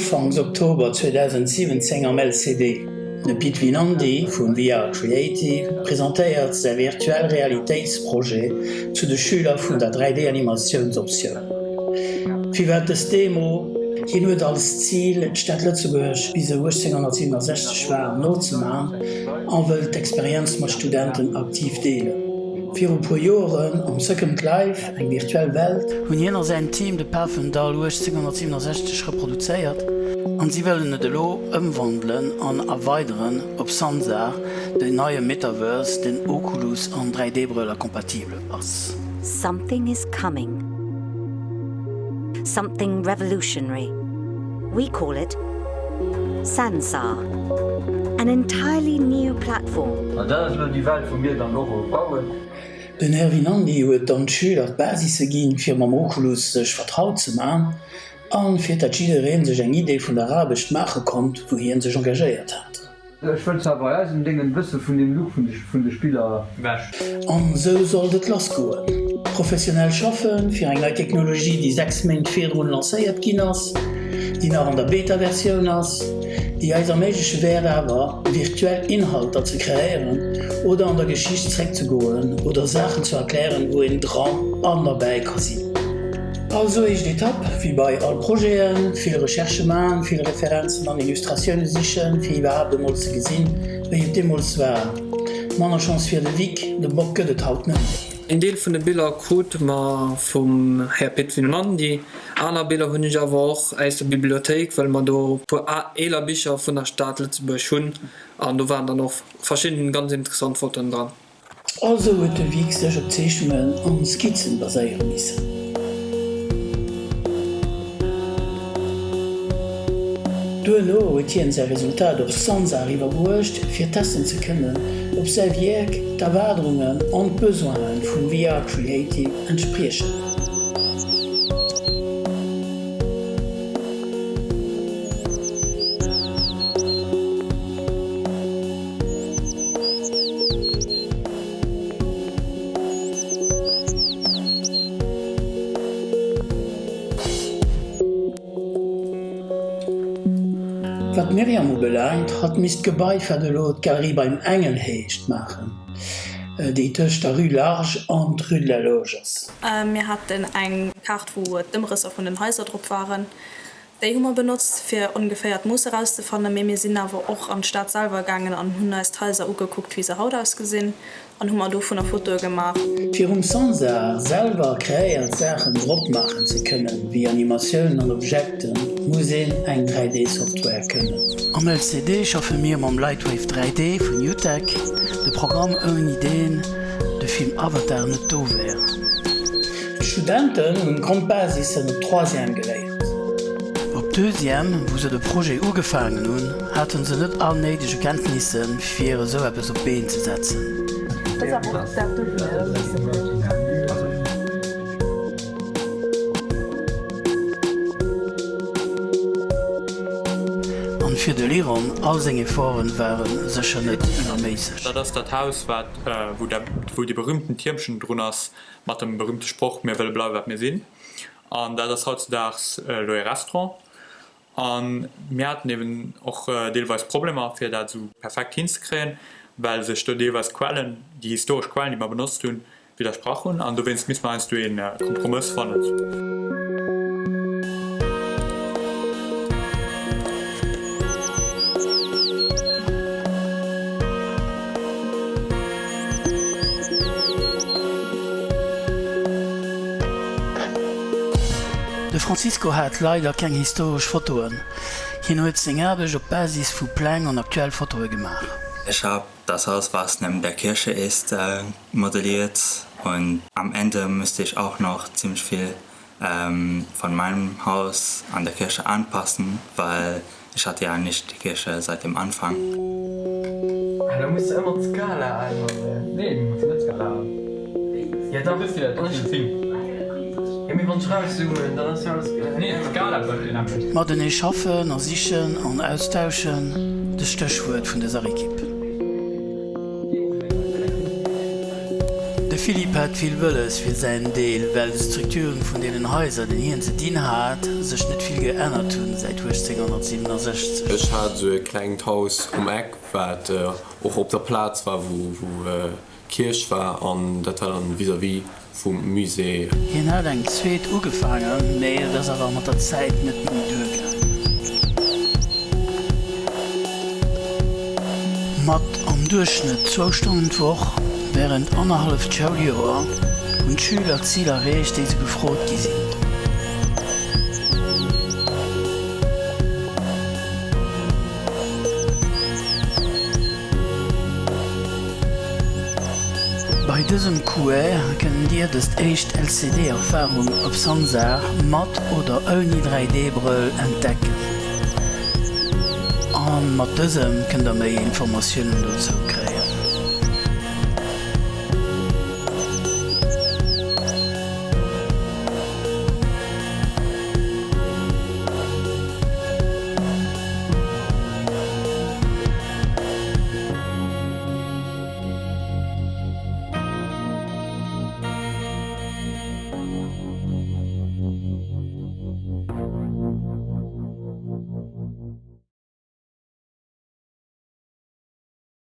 Ufanks Oktober 2017 am LCD. De Pit Vinandy vu VR Creative presentéiert säi virtuell Realitéitsprojet zu de Schüler vun der 3D-Animatiounsoptioun. Firwat dës Demo? Hien huet als Zil, d'Stad Lëtzebuerg wéi se 1867 war nozeman a wëll d'Experienz mat Studenten aktiv deelen. Viru puer Joeren am Second Life, eng virtuell Welt, hunn hien a säin Team de Pafendall 1867 reproduzéiert an si wëllen et elo ëmwandelen an erweideren op Sansar, den neie Metaverse, deen Oculus an 3D-Brëller kompatibel ass. Something is coming. Something revolutionary. We call it Sansar. An entirely new platform. An dat ass elo déi Welt, wou mir dann och bauen. Den Här Winandy huet dann d'Schüler d'Basisse ginn, fir mam Oculus sech vertraut ze man an fir dat jiddereen sech eng Idee vun der Aarbecht maache konnt, wou hien sech engagéiert hat. Ech wëll zwar bei eisem Déngen bësse vun dem Look vun de Spiller wech. An esou sollt et lass goen. Professionell schaffen fir eng nei Technologie déi 6 Méint virdrun lancéiert ginn ass, déi nach an der Beta Versioun ass, déi eis erméigleche wäert awer virtuell Inhalter ze kreéieren oder an der Geschicht zréck ze goen oder Saachen ze erklären wou een dran an derbäi ka sinn. Also éischt Etapp, wéi bei all Projeten, vill Recherchë man, vill Referenzen an Illustratioune sichen, fir iwwerhaapt emol ze gesinn, wéi et deemools war. Manner Chance fir de Vic, de Bock gëtt et haut net méi. Een Deel vun de Biller krute mer vum Här Pit Vinolandi, aner Biller hunn ech awer och äis der Bibliothéik, well mer do e puer eeler Bicher vun der Stad Lëtzebuerg hunn an do waren dann och verschidden ganz interessant Fotoen dran. Also huet de Vic sech op Zeechnungen an Skizzen baséiere missen. Duerno huet hien säi Resultat op Sansar iwwerbruecht, fir testen ze kënnen, ob säi Wierk d'Erwaardungen an d'Besoine vun VR Creative entspriechen. Wat d'Myriam ubelaangt, hatt misst d'Gebai, wat elo d'Galerie Beim Engel heescht, maachen, déi tëscht der Rue Large an d'Rue de la Loge ass. Mir haten eng Kaart, wou d'Ëmrësser vun den Haiser drop waren. Déi hu mer benotzt, fir ongeféier d'Mooss erauszefannen, mee mir sinn awer och an d'Stad selwer gaangen an hunn eis d'Haiser ugekuckt, wéi se haut ausgesinn, an hu mer dovunner Fotoe gemaach. Fir um Sansar selwer kreéiert Saachen drop maachen ze kënnen, wéi Animatiounen an Objekten, muss een eng 3D-Software kënnen. Am LCD schaffe mir mam Lightwave 3D vun Newtek, de Programm ouni deen de Film Avatar net do wär. D'Studenten hunn d'Grondbasissen op Troisième geléiert. Op Deuxième, wou se de Projet ugefaangen hunn, haten se net all néidege Kenntnissen, fir esou eppes op d'Been ze setzen. An fir de Liron, all seng Efforten waren sécher net iwwerméisseg. Dat ass dat Haus, wat, wou dee berühmten Tiermchen drun ass, mat dem berühmte Sproch Mir wëlle bleiwe wat mir sinn. An dat ass hautzedaags elo ee Restaurant. A mir haten eben och deelweis Problemer, fir dat esou perfekt hinzekréien, well sech do deelweis d'Quellen, déi historesch Quellen, déi mer benotzt hunn, widdersprach hunn. An dowéinst misste mer heiansdo ee Kompromëss fannen. De Francisco hat leider keng historesch Fotoen, hien huet seng Aarbecht op Basis vu Pläng an aktuell Fotoe gemaach. Ech hab das Haus was neben der Kirche ist modelliert und am Ende müsste ich auch noch ziemlich viel von meinem Haus an der Kirche anpassen, weil ich hatte ja nicht die Kirche seit dem Anfang. Ah da muss de ëmmer d'Skala änneren. Nee, du muss net d'Skala änneren. Ja dach, wann ech, jo mee wann ech rauszoomen, dann ass jo alles. Nee, d'Skala bleift déi nämmlecht. Matenee schaffen a sichen an austauschen, de Stéchwuert vun dëser Ekipp. Philippe hat vill wëlles fir säin Deel, well d'Strukturen vun deenen Haiser, den hien ze dinn hat, sech net vill geännert hunn säit 1867. Ech hat esou e klengt Haus um Eck, wat och op der Plaz war, wou d'Kierch war, an dat war dann vis-à-vis vum Musée. Hien hat eng zweet ugefaangen, mee et ass awer mat der Zäit net méi duergaangen. Mat am Duerchschnëtt zwou Stonnen d'Woch wärend annerhalleft Schouljoer hunn d'Schüler d'Zil erreecht, déi se gefrot gi sinn. Bei dësem QR kënnt Dir dëst éischt LCD-Erfarung op Sansar mat oder ouni 3D-Brëll entdecken. A mat dësem kënnt der méi Informatiounen dozou kréien.